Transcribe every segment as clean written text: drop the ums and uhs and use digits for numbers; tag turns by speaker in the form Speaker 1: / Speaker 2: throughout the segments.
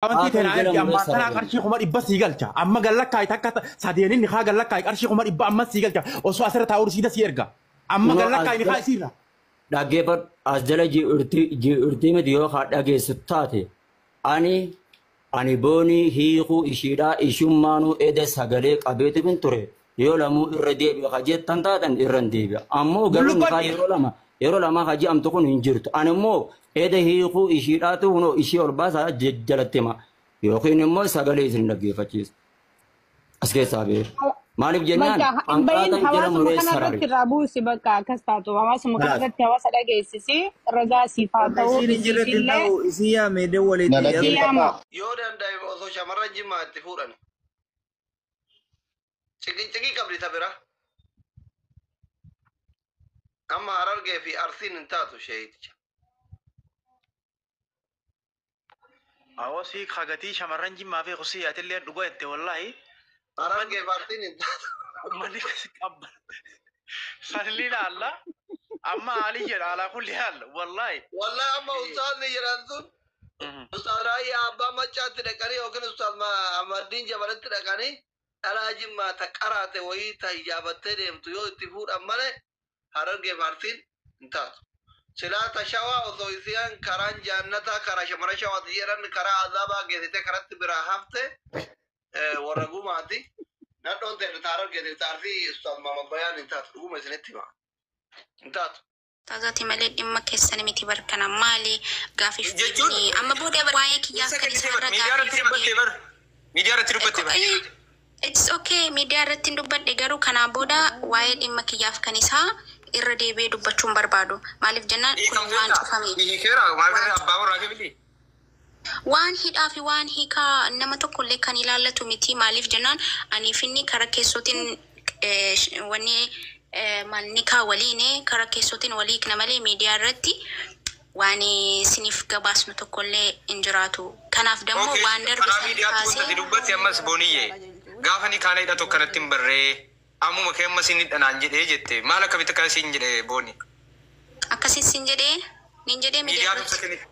Speaker 1: Amantii
Speaker 2: Haatan
Speaker 1: teenaa
Speaker 2: jala
Speaker 1: ergi
Speaker 2: muree
Speaker 1: ammaan tanaa
Speaker 2: sararame.
Speaker 1: qarshii 400,000 sii galcha. Amma gallakkaay takka sadeenin haa gallakkaay qarshii 400,000 amma sii galcha. Osoo asirra taa'uu siida sii erga. Amma
Speaker 2: Kunoo as
Speaker 1: gallakkaay ni haa
Speaker 2: jala
Speaker 1: isiirra.
Speaker 2: dhaggeeffadhu as jala ji'urtii miti yoo haa dhageessu taate ani ani boonii hiikuu ishiidhaa ishummaanuu eda sagalee qabeetu hin ture yoo lamuu irra deebi'a ka jettan taatan irra hin deebi'a ammoo garuu
Speaker 1: Bulluqoon
Speaker 2: nikaa yeroo lama ka je'amtu kun hin jirtu ani immoo eda hiikuu ishiidhaatu kunoo ishii ol baasaa jalatti hima yookiin immoo sagalee isin dhaggeeffachiisa as keessaa ba'e maaliif jennaan
Speaker 3: Bakka hin bahin
Speaker 2: hanqaatan jala
Speaker 3: hawaasuma
Speaker 2: muree
Speaker 3: kana
Speaker 2: sarare.
Speaker 3: irratti irraa buusi bakka akkas taatu hawaasuma kana
Speaker 1: Kalaas.
Speaker 3: irratti hawaasa dhageessisi ragaa siif haa
Speaker 4: Bakka
Speaker 3: ta'u
Speaker 4: isiin hin jirretti hin
Speaker 3: isiifillee
Speaker 4: ta'u isii yaamee
Speaker 5: Na
Speaker 4: dawwaleetti
Speaker 3: si
Speaker 5: dhaggeeffadhaa.
Speaker 3: yaama.
Speaker 6: Yoo danda'ame osoo shamarran jimmaa itti fuudhan. Ciqicciqii qabdi ta bira. Amma Harargee fi Arsiin hin taatu sheeyiticha.
Speaker 7: Awwa si hagatii shamarran jimmaa fi kusii atillee dhugaa jette wallaahi.
Speaker 6: Harargee fi Arsiin hin taatu.
Speaker 7: Uummanni qabba. Sanillee ilaalla. Amma haalii jedha alaa kulli haal wallaahi.
Speaker 6: Wallahi amma ustaazni jedhan sun ustaaz Raayyaa Abbaa Maccaatti dhaqanii yookiin ustaaz Ahmaddiin Jabalitti dhaqanii dhalaa jimmaa ta qaraate wayii ta hijaabattee deemtu yoo itti fuudhan malee Harargee fi Arsiin hin taatu. Silaa ta shawaa osoo isiin karaan jaannataa karaa shamarran shawaati jedhan karaa azaabaa geessitee karatti biraa hafte warra gumaati. Nadhoon ta'e ta Harargee ta Arsii ustaaz Maamad Bayaan hin taatu. Dhuguma isinitti hima. Hin taatu.
Speaker 8: Taatee malee dhimma keessan miti barkana maali gaafiif
Speaker 9: Jechuun
Speaker 8: deebinii amma booda waa'ee kiyyaaf
Speaker 9: ibsa
Speaker 8: kan
Speaker 9: kennitee
Speaker 8: isaan
Speaker 9: bar
Speaker 8: irra
Speaker 9: miidiyaa irratti
Speaker 8: gaafiif
Speaker 9: dubbattee bar miidiyaa irratti dubbattee bar.
Speaker 8: It's okay miidiyaa irratti hin dubbadhe garuu kanaa booda waa'ee dhimma kiyyaaf kan isaa irra deebi'ee dubbachuun barbaadu maaliif jennaan kun waan
Speaker 9: Hiikamteetta
Speaker 8: cufameef
Speaker 9: hiikeera maal
Speaker 8: waan
Speaker 9: kana abbaa warraa kee
Speaker 8: waan hidhaa fi waan hiikaa nama tokkollee kan ilaallatu miti maaliif jennaan aniif inni karaa keessootiin wanni maal nikaa waliin karaa keessootiin walii hiikna malee miidiyaa irratti waan isiniif gabaasnu tokkollee hin jiraatu. Kanaaf dammoo
Speaker 9: Okay,
Speaker 8: waan darbe
Speaker 9: karaa
Speaker 8: san
Speaker 9: miidiyaatti wanta ati
Speaker 8: kaasee
Speaker 9: dubbatte ammas booniyye gaafa ni kaana hidhatu akkanatti hin barree ammuma kee ammas inni dhanaan jedhee jette maal akkamitti akkana siin jedhe booni.
Speaker 8: akkasis sin jedhee nin jedhee miidiyaa
Speaker 9: Miidiyaa ibsa
Speaker 8: irratti
Speaker 9: kennite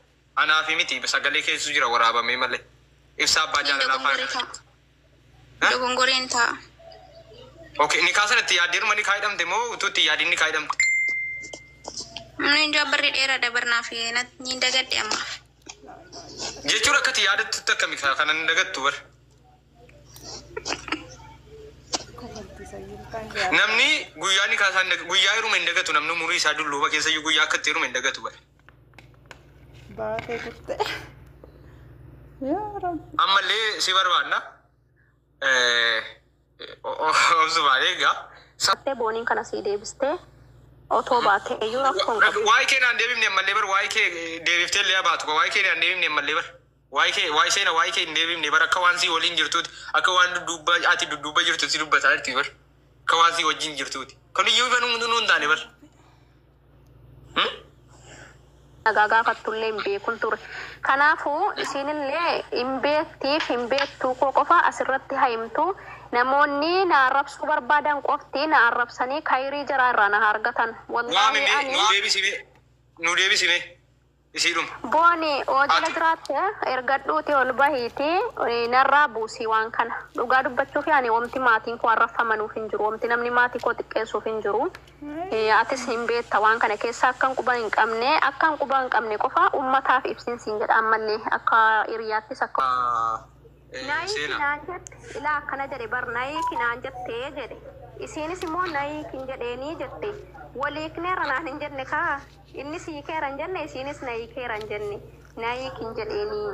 Speaker 9: anaa fi miti sagalee keessu jira waraabamee malee ibsa abbaa
Speaker 8: nin
Speaker 9: jaalalaa
Speaker 8: dogongoree
Speaker 9: faana.
Speaker 8: ta'a. Dogongoreen ta'a.
Speaker 9: Okay, ni kaasan itti yaaddeeruma ni kaayidhamte moo utuu itti yaadin ni kaayidhamte?
Speaker 8: Inni ijaa barri dheeraa dabarnaa fi ni dagadhe ammaaf.
Speaker 9: Jechuun akka itti yaadattutti akkami kana hin dagattu bar. Namni guyyaa ni kaasaan guyyaa heeruma hin dagatu namni umurii isaa dulluuma keessa iyyuu guyyaa akka itti heeruma hin dagatu bar.
Speaker 10: Baatee turte. Yaa Rabbi.
Speaker 9: Ammallee si barbaanna. Obsumaan eegaa.
Speaker 8: Booniin kana sii deebistee otoo baatee iyyuu rakkoo hin qabu.
Speaker 9: Waa'ee kee naan deebifne ammallee bar waa'ee kee deebiftee illee baatu waa'ee kee naan deebifne ammallee bar. Waa'ee kee waa'ee seena waa'ee kee hin deebifne bar akka waan si waliin jirtuuti akka waan dudduuba ati dudduuba jirtu si dubbataa jirti bar. Akka waan si wajjin jirtuuti. Kun iyyuu ifa nuun hin taane bar.
Speaker 8: Nagaa gaafattullee hin beekun ture. Kanaafuu isinillee hin beektiif hin beektuu koo qofa asirratti himtu namoonni na arrabsuu barbaadan qofti na arrabsanii kayrii jaraa irraa na argatan.
Speaker 9: Waami
Speaker 8: Wallaahi
Speaker 9: mee
Speaker 8: ani
Speaker 9: nu deebisi mee nu deebisi mee isiidhuma.
Speaker 8: booni oo jala
Speaker 9: Ati
Speaker 8: jiraatte ergadhuuti ol bahiiti narraa buusii waan kana. Dhugaa dubbachuuf ani wamti maatiin koo arrafamanuuf hin jiru wamti namni maatii koo xiqqeessuuf hin jiru. Atis hin beekta waan kana keessa akkan quba hin qabne akkan quba hin qabne qofa ummataaf ibsin siin jedha ammallee akka hiriyaattis akka. Naayiki
Speaker 9: seena.
Speaker 8: naan jette ilaa akkana jedhe bar naayiki naan jettee jedhe isiinis immoo naayiki hin jedheenii jette waliikneera naan hin jenne kaa innis hiikeera hin jenne isiinis naayikeera hin jenne naayiki hin jedheenii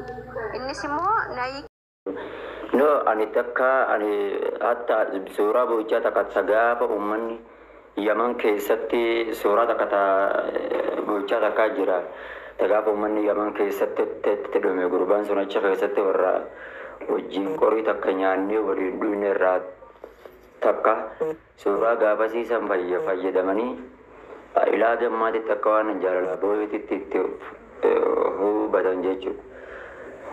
Speaker 8: innis immoo naayiki.
Speaker 2: No, ani takka ani hatta suuraa boo'ichaa takka ta gaafa uummanni Yaman keessatti suuraa takka ta boo'ichaa takkaa jira. Ta gaafa uummanni Yaman keessatti itti dhume gurbaan sun achi keessatti warra wajjin qorii takka nyaannee waliin dhuyne irraa takka suuraa gaafasii san fayyadamanii ilaa gammaatitti akka waan jaalalaa boo'eetitti itti hubatan jechuudha.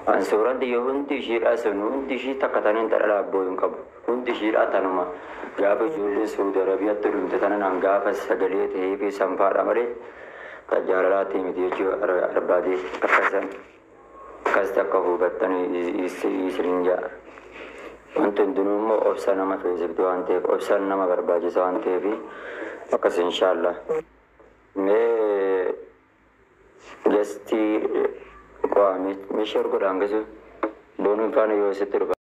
Speaker 2: An suuraan xiyya hundi ishiidhaa sun hundi ishii takka taniin dhalaa abboo hin qabu. Hundi ishiidhaa tanuma gaafa ijoollee Saudi Arabiyaatti dhumte tanan an gaafa sagalee ta'ee fi sanfaadha malee kan jaalalaatti miti jechuu arbaatee akka san. Akkasitti akka hubattanii isiniin ja'a. Wanti hundinuu immoo obsa nama feesifti waan ta'eef, obsaan nama barbaachisa waan ta'eef, akkas inshaallah. Mee gastii qo'ame meeshaa godhaan gasu boonuun faana yoo sitti dhufa.